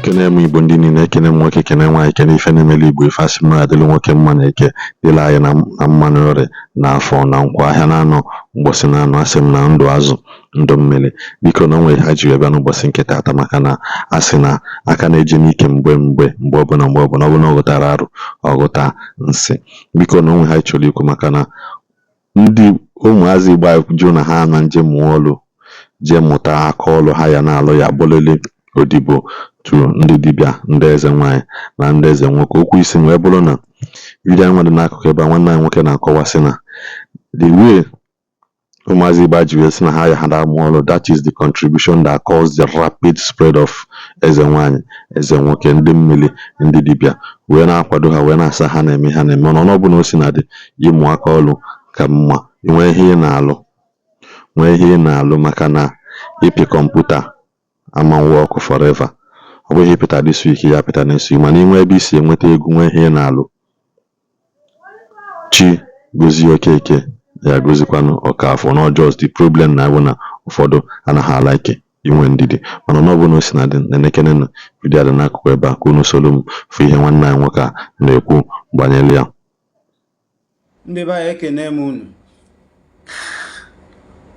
Ekene m Igbo ndị niile, ekene m nwoke, kene nwaanyị, kene ife na-emelu Igbo ife. Asị m adịlụ nwoke mma na eke, dịla anyị na mma na orie na afọ na nkwọ, ahịa na-anọ mgbọsị na-anọ. Asị m na ndụ azụ, ndụ mmiri. Biko, na onwe ha ji wee bịa n'ụbọchị nke taata, maka na a sị na aka na-eje n'ike mgbe mgbe mgbe ọbụla mgbe ọbụla ọ bụla ọ ghọtara arụ ọghọta nsị. Biko, na onwe ha chọrọ ikwu maka na ndị ụmụazị Igbo anyị jụ na ha na nje mụọ ọlụ, jee mụta aka ọlụ ha ya na-alụ, ya bụrịrị odibo tu ndị dibịa, ndị eze nwaanyị na ndị eze nwoke. Okwu isi m wee bụrụ na vidiyo anyị dị n'akụkụ ebe a, nwanne anyị nwoke na-akọwa sị na the way ụmụazị Igbo ji wee sị na ha ya ha amụ ọlụ, that is the contribution that caused the rapid spread of eze nwaanyị, eze nwoke, ndị mmiri, ndị dibịa, wee na-akwado ha, wee na-asa ha na-eme ha na-eme. Mana ọbụla o si na dị, ịmụ aka ọlụ ka mma, nwee ihe ị na-alụ, nwee ihe ị na-alụ, maka na ịpị kọmputa ama work forever. Ọ bụghị ịpịta this week, ya pịta next week. Mana inwe ebe isi enweta ego, nwee ihe ị na-alụ, chi gozie Okeke ya gozikwanụ Ọkafọ. Not just the problem na bụ na ụfọdụ anaghị a-like inwe ndidi. Mana ọ bụla o si na dị, na-enekenenụ vidiyo dị n'akụkụ ebe a ka unu soro m fụ ihe nwanne anyị nwoke a na-ekwu gbanyere ya. Ndị be anyị, ekene m unu.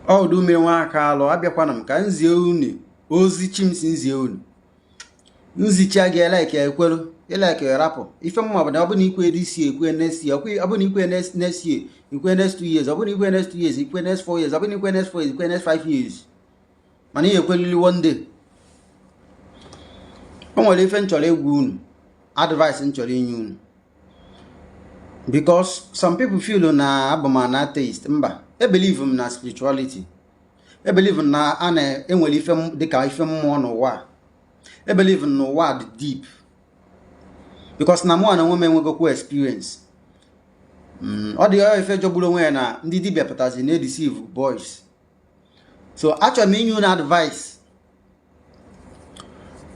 Ọ udu mmiri nwa aka alụ. Abịakwana m ka m zie unu ozi chi m si nzie unu. Nzicha gị, eleke ekwelu, ileke rapụ. Ife mma bụ na ọ bụ na ikwe this year, ikwe next year. Ọ bụ na ikwe next year, ikwe next 2 years. Ọ bụ na ikwe next 2 years, ikwe next 4 years. Ọ bụ na ikwe next 4 years, ikwe next 5 years. Mana ihe ekwelili one day. O nwere ife m chọrọ ịgwa unu, advice m chọrọ inye unu, because some people feel na abụ m an atheist. Mba, ebelieve m na spirituality, ebelieve na a na-enwere ife dịka ife mmụọ n'ụwa. Ebelieve n'ụwa dị deep, because na mụ na onwe m enwegokwu experience. Ọ dị ife jọgburu onwe ya na ndị dibịa pụtazi na-edeceive boys. So achọrọ m inye unu advice.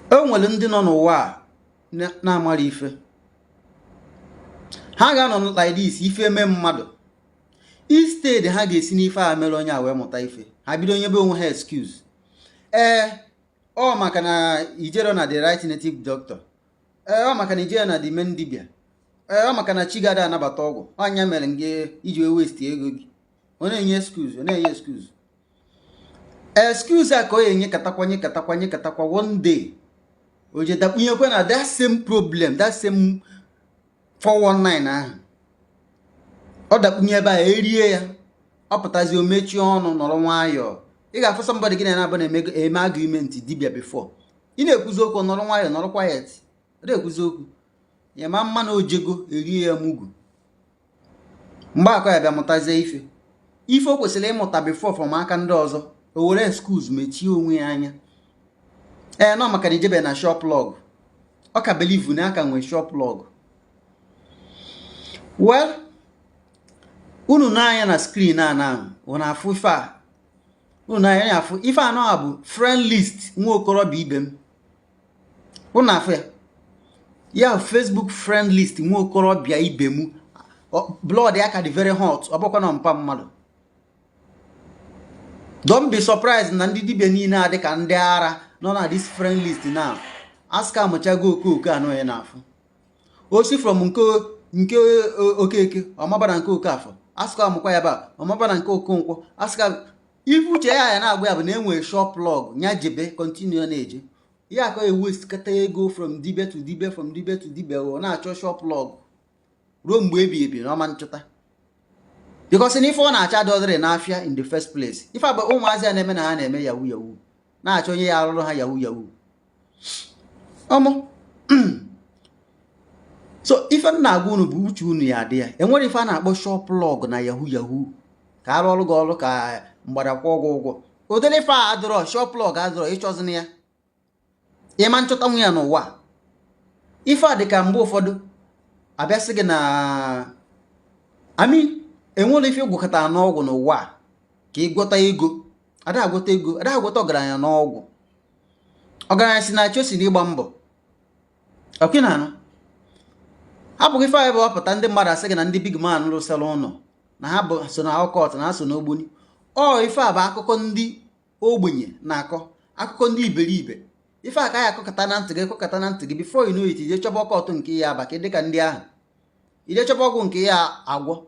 E nwere ndị nọ n'ụwa a na-amara ife ha ga-anọ like this, ife eme mmadụ. Instead ha ga-esi n'ife a mere onye a wee mụta ife, ha bido onye be onwe ha excuse. Ee, ọ maka na ijero na the right native doctor. Ee, ọ maka na ijero na the main dibia. Ee, ọ maka na chi gada anabata ọgwụ ọnya mere gị iji wee waste ego gị. Ọ na-enye excuse, ọ na-enye excuse. Excuse a ka ọ ga-enye katakwa, nye katakwa, nye katakwa. One day o je dakpunyekwe na that same problem, that same 419 ahụ. Ọ dakpunye ebe a, erie ya, ọ pụtazi, o mechie ọnụ, nọrọ nwayọọ. Ị ga-afụ somebody gị na-abụ na-eme eme argument dibia before ị na-ekwuzi okwu, nọrọ nwayọọ, nọrọ quiet, ọ na-ekwuzi okwu ya ma mma na ojego erie ya mugu. Mgbe akọ ya bịa mụtazie ife, ife o kwesịrị ịmụta before from aka ndị ọzọ, o were excuse mechie onwe ya anya. Ee, nọ maka na ijebe na shop log, ọ ka believe na aka nwee shop log. Well, unu na-anya na screen a na unu afụ ife a, unu na-anya ya afụ ife anọ a bụ friend list nwa okorobịa ibe m. Unu afụ ya, ya Facebook friend list nwa okorobịa ibe m. Blood ya ka dị very hot. Ọ bụkwa na mpa mmadụ. Don't be surprised na ndị dibịa niile a dị ka ndị ara nọ na this friend list now. Aska amụchago okooko anọ ya na-afụ osi from nke Okeke, ọmaba na nke Okafọ. Asịka amụkwa ya ba, ọmaba na nke Okonkwo. Asịka ife uche ya ya na-agwa ya bụ na enwere shop log nya jebe, continue na-eje ya akọ ewaste ego from dibia to dibia, from dibia to dibia. Ọ na-achọ shop log ruo mgbe ebi ebi na ọma nchọta, because na ife ọ na-achọ adọdịrị n'afịa in the first place. Ife abụ ụmụazị a na-eme na ha na-eme yahoo yahoo, na-achọ onye ya arụrụ ha yahoo yahoo ọmụ. So ife m na-agwa unu bụ uche unu ya adị ya. Enwere ife a na-akpọ shop log na yahoo yahoo ka arụ ọrụ gị ọrụ ka mgbada kwụọ gị ụgwọ. Ụdịrị ife a adịrọ, shop log adịrọ. Ịchọzina ya, ịma nchọta nwe ya n'ụwa. Ife a dị ka mgbe ụfọdụ abịasị gị na ami enwere ife ịgwakọta n'ọgwụ n'ụwa a ka ịgwọta ego. Ada agwọta ego, ada agwọta ọgaranya n'ọgwụ. Ọgaranya si na chi o si n'ịgba mbọ ọkị na anụ hapụghị. Ife anyị bụ ọpụta, ndị mmadụ asị gị na ndị big man rụsara ụlọ na ha bụ so na ọkọt, na ha so n'ogboni. Ọ ife a bụ akụkọ ndị ogbenye na-akọ, akụkọ ndị iberibe. Ife a ka ya akọkọta na ntị gị, kọkọta na ntị gị. Before you know it, ije chọba ọkọtụ nke ya aba ka dịka ndị ahụ, ije chọba ọgwụ nke ya agwọ.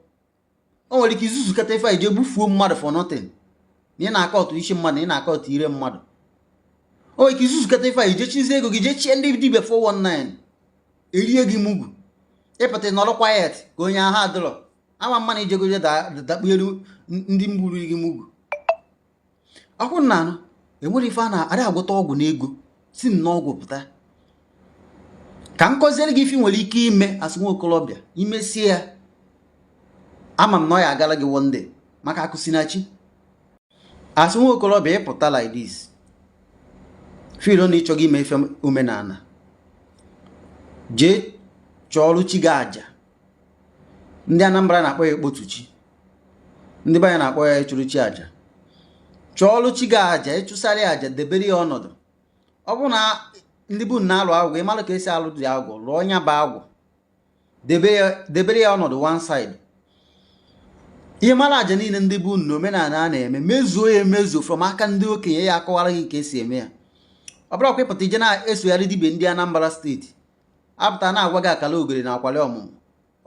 O nwere ike izuzukata ife a, ije gbufuo mmadụ for nothing, na ị na-akọtụ isi mmadụ, na ị na-akọtụ ire mmadụ. O nwere ike izuzukata ife a, ije chizie ego gị, jee chie ndị dibịa 419, erie gị mugu. Ịpụta nọrọ quiet ka onye ahụ adịrọ ama mma na ijegoje dakpuelu ndị mgburu gị mugu. Akwụ nna anụ enwere ife a na-adị agwọta ọgwụ n'ego si n'ọgwụ pụta. Ka m kọziere gị ife ị nwere ike ime asị nwa okorobịa, imesie ya, ama m na ọ ya agara gị one day, maka akụsinachi. Asị nwa okorobịa, ịpụta like this, feel na ịchọghị ime ife omenala, jee chọọrụ chi gị aja. Ndị Anambra na-akpọ ya ekpotu chi, ndị be anyị na-akpọ ya ịchụrụ chi aja. Chọọrụ chi gị aja, ịchụsara ya aja, debere ya ọnọdụ. Ọ bụrụ na ndị bụ na-alụ agwụ, ịmalụ ka esi alụ dị agwụ, lụọ nya bụ agwụ, debere ya ọnọdụ one side. Ihe mara aja niile ndị bụ na omenala a na-eme, mezuo ya emezuo from aka ndị okenye ya, akọwara gị ka esi eme ya. Ọ bụrụ ọkwa ịpụta ije na-esogharị dibịa ndị Anambra Steeti apụta na-agwa gị akala ogere na akwali ọmụmụ,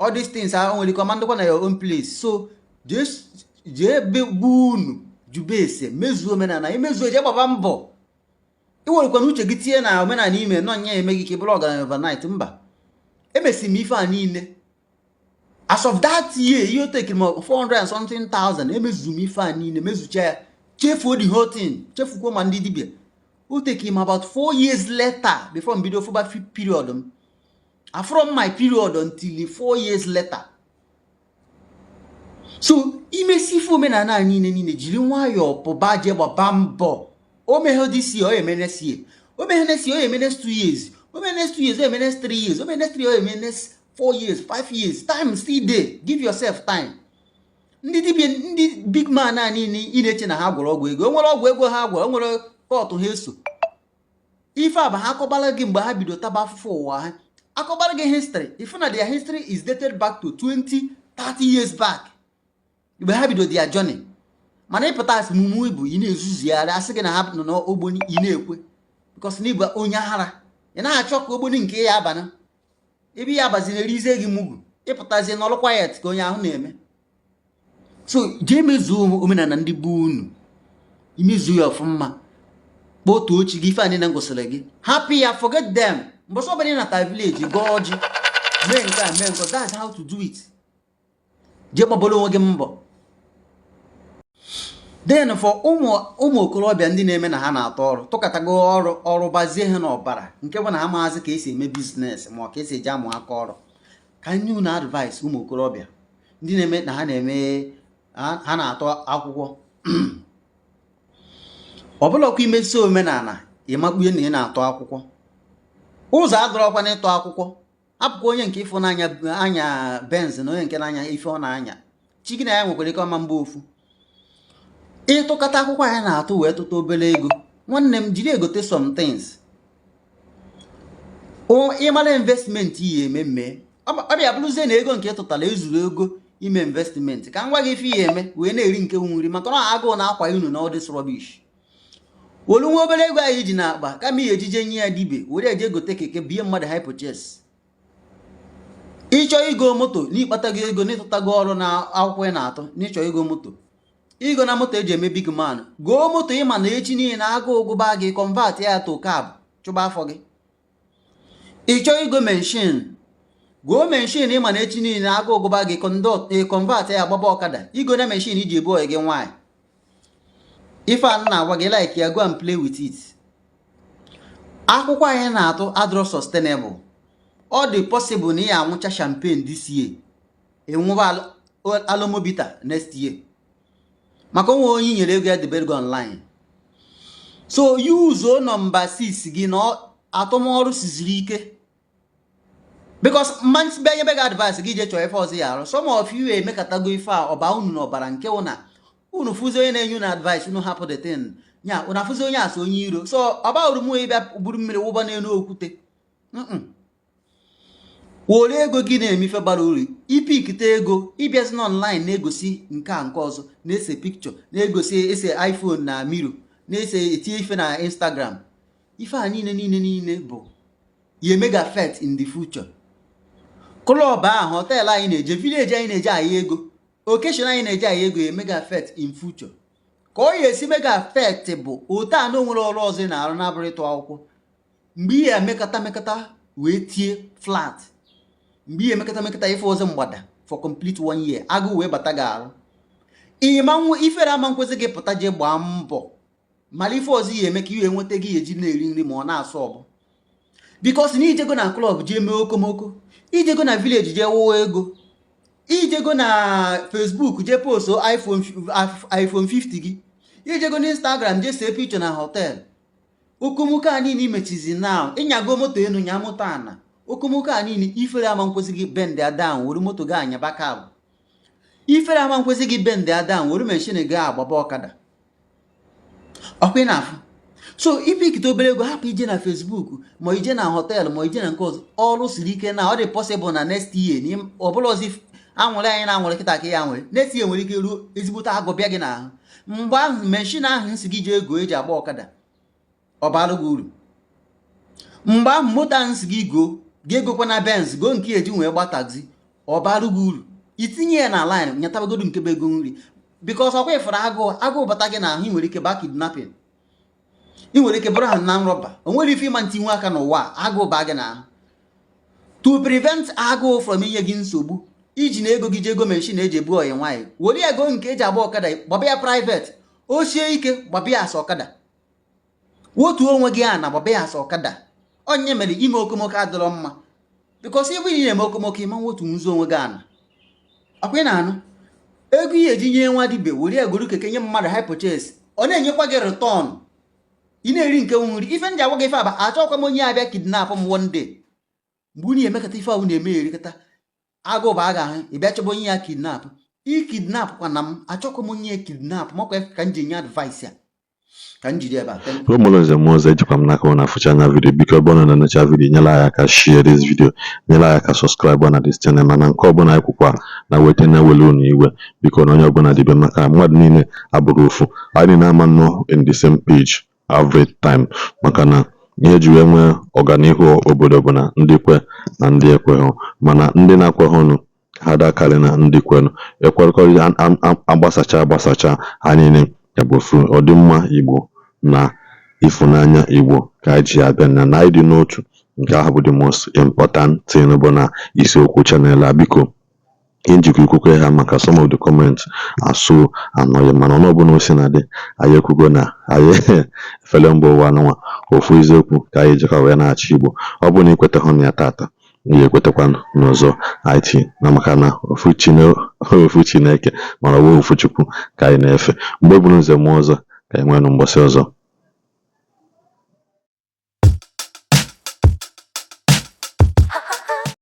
all these things ahụ nwere ike ọma ndịkwa na your own place. So jee be unu, jube ese, mezuo omenala. Imezuo, jee gbaba mbọ. Ị werekwana uche gị tinye na omenala ime nọ nya eme gị ka ị bụrụ ọgaranya overnight. Mba, emesiri m ife a niile as of that year, ihe o tekiri m 400 and something thousand. Emezu m ife a niile, mezucha ya, chefuo the whole thing, chefukwuo ma ndị dibịa. O tekiri m about 4 years later before m bido fụba period m. Afụrọ m my period until 4 years later. So imesi ife omenala a niile, jiri nwayọọ pụba, jee gbaba mbọ. O meghe this year, o eme next year. O meghe next year, o eme next 2 years. O meghe next 2 years, o eme next 3 years. O meghe next 3 years, o eme next 4 years, 5 years. Time still dey. Give yourself time. Ndị dibịa, ndị big man a niile ị na-eche na ha gwọrọ ọgwụ ego, o nwere ọgwụ ego ha gwọrọ, o nwere kọtụ ha eso. Ife a bụ ha akọbara gị mgbe ha bido taba afụfụ ụwa. Ha akọbara gị history, ife na their history is dated back to 20 30 years back, mgbe ha bido their journey. Mana ịpụta asị mumu ibu, ị na-ezuzigharị, asị gị na ha nọ n'ogboni, ị na-ekwe, because na ịbụ onye ara, ị na-achọ ka ogboni nke ya abana ebe ya abaziri, erizie gị mugu. Ịpụtazie n'ọrụ quiet ka onye ahụ na-eme. So jee mezuo omenala ndị bụ unu, imezuo ya ọfụma, kpotuo chi gị. Ife a niile m gosiri gị, hapụ ya, forget them. Mbọsị ọbụla ị nata village, gọọ ọjị, mee nke a, mee nke, that's how to do it. Jee gbaboro onwe gị mbọ. Then for ụmụ okorobịa ndị na-eme na ha na-atọ ọrụ, tụkọtago ọrụ, ọrụ gbazie ha n'ọbara, nke bụ na ha maazị ka esi eme business ma ọ ka esi eji amụ aka ọrụ, ka nye unu advice. Ụmụ okorobịa ndị na-eme na ha na-eme ha na-atọ akwụkwọ, ọbụlọkwa imesi omenala, ịmakpunye na ị na-atọ akwụkwọ, ụzọ adọrọkwa n'ịtọ akwụkwọ. Apụkwa onye nke ịfụnanya anya Benz na onye nke na-anya ife ọ na-anya, chi gị na ya nwekwara ike ọma mgbe ofu. Ịtụkọta akwụkwọ anyị na-atụ wee tụta obere ego, nwanne m, jiri egote some things. Ịmara investment iyi eme mmee, ọ bịa bụrụzie na ego nke ịtụtara ezuru ego ime investment, ka m gwa gị ife ihe eme wee na-eri nke nri, maka na agụụ na-akwa unu na all this rubbish. Wolu nwa obere ego anyị ji n'akpa, kama ihe ejije nye ya dibe, were eje gote keke, bie mmadụ hire purchase. Ịchọ igo moto n'ịkpata gị ego n'ịtụtago ọrụ na akwụkwọ ị na-atụ, n'ịchọ igo moto, igo na moto eji eme big man, goo moto. Ịma na echi niile na agụụ gụba gị, convert ya to cab, chụba afọ gị. Ịchọ igo machine, goo machine. Ịma na echi niile agụụ gụba gị, convert ya, gbaba ọkada. Igo na machine iji ebu oyi gị nwaanyị. Ife a na-agwa gị, like ya, go and play with it. Akwụkwọ anyị na-atụ adịrọ sustainable. Ọ dị possible na ị anwụcha champagne this year, enwụba Alomo Bitters next year, maka onwe onye nyere ego ya debere gị online. So yuzuo nọmba 6 gị na atụmọrụ siziri ike, because mmasị bịa nyebe gị advice gị, jee chọọ ife ọzọ ya arụ. Some of you emekatago ife a ọba unu n'ọbara, nke wụ na unu fụzi onye na-enye unu advice, unu hapụ the thing nya, unu afụzi onye asị onye iro. So ọba uru mụ ịbịa buru mmiri wụba n'elu okwute. Were ego gị na-eme ife bara uru. Ipikite ego, ịbịazi na online na-egosi nke a nke ọzọ, na-ese picture, na-egosi ese iPhone na mirror, na-ese etinye ife na Instagram. Ife a niile niile niile bụ ya eme gị affect in the future. Club ahụ, hotel anyị na-eje, village anyị na-eje ahịa ego, occasion anyị na-eje ahịa ego, ya eme gị affect in future. Ka ọ ya esi mee gị affect bụ otu a na onwere ọrụ ọzọ ị na-arụ na-abụrụ ịtụ akwụkwọ. Mgbe ihe emekata mekata wee tie flat, mgbe ihe emekata mekata ife ọzọ mgbada for complete one year, agụụ wee bata gị arụ, ịma ifere ama nkwesị gị pụta jee gbaa mbọ mara ife ọzọ ihe eme ka ihe nweta gị eji na-eri nri ma ọ na-asụ ọbụ. Because na ijego na club jee mee okomoko, ijego na village jee wụọ ego, ijego na Facebook jee post iPhone 50 gị, ijego na Instagram jee see picture na hotel. Okomoko a niile imechizi now, ịnyago moto enu, nya moto ana. Okomoko a niile, ifere ama nkwesị gị bend down were moto gị anyaba cab. Ifere ama nkwesị gị bend down were machine gị agbaba ọkada. Ọkwa ị na-afụ? So ipikite obere ego, hapụ ije na Facebook ma ije na hotel ma ije na nke ọzọ. Ọrụ siri ike na ọ dị possible na next year na ọbụla ọzọ anwụrị anyị na-anwụrị kịta ka ya nwere next year nwere ike ruo ezigbote agụ bịa gị n'ahụ. Mgbe ahụ, machine ahụ nsi gị jee ego eji agba ọkada, ọ bara gị uru? Mgbe ahụ, moto ahụ nsi gị goo, gị egokwa na Benz, goo nke eji wee gba taxi, ọ bara gị uru? Itinye ya na line, nyatabagodu nke bụ ego nri, because ọkwa ịfụrụ agụụ, agụụ bata gị n'ahụ, ị nwere ike baa kidnapping, ị nwere ike bụrụ ha na nrọba. O nwere ife ịma ntinwe aka n'ụwa a, agụụ baa gị n'ahụ. To prevent agụụ from inye gị nsogbu, iji na ego gị ji ego machine eji ebu oyi nwaanyị, were ego nke eji agba ọkada gbaba ya private. O sie ike, gbaba ya asa ọkada. Wotuo onwe gị a na gbaba ya asa ọkada. Onye mere ime okomoko adịrọ mma, because ebe ị na-eme okomoko, ịma nwotu nzu onwe gị ana. Ọkwa ị na-anụ? Ego ihe eji nye nwa dibe, were ya goro keke nye mmadụ hire purchase, ọ na-enyekwa gị return, ị na-eri nke nri. Ife ndị agwa gị ife aba, achọkwa m onye abịa kidnap m one day. Mgbe unu emekọta ife ahụ na-eme erikọta, agụụ bụ aga ahụ, ị bịa chọba onye ya kidnap. I kidnap kwa na m, achọkwa m onye ya kidnap makwa ka m ji nye advice ya ka m jiri ebe a. Thank you. Ụmụrụ nze m ọzọ, ejikwa m n'aka na afụcha anya video. Biko, ebe ọ nọ na-enecha video, nyere anyị aka share this video, nyere anyị aka subscribe na this channel. Mana nke ọbụla anyị kwukwa na weta na-ewelu unu iwe, biko, na onye ọbụla dịbe maka mmadụ niile abụrụ ofu. Anyị niile ama nọ in the same page every time, maka na ihe eji wee nwee ọganihu obodo bụ na ndị kwe na ndị ekweghị. Mana ndị na-akweghị ha dakarị na ndị kwenụ ekwerịkọrịta agbasacha agbasacha ha niile ya bụ ofu ọdịmma Igbo na ịfụnanya Igbo ka anyị ji abịa na anyị dị n'otu. Nke ahụ bụ the most important thing bụ na isiokwu channel a. Biko, ihe njikwa ikwukwe ha maka some of the comments are so annoying, mana ọnụ ọbụla o si na dị, anyị ekwugo na anyị efere mba ụwa nụnwa ofu eziokwu ka anyị ejikwa wee na-achị Igbo. Ọ bụrụ na ikweteghị na ya tata, ị ga-ekwetekwa n'ọzọ IT na maka na ofu Chineke, mana ọ bụghị ofu Chukwu ka anyị na-efe. Mgbe bụrụ nze mmụọ ọzọ, ka anyị nwee nụ mgbọsị ọzọ.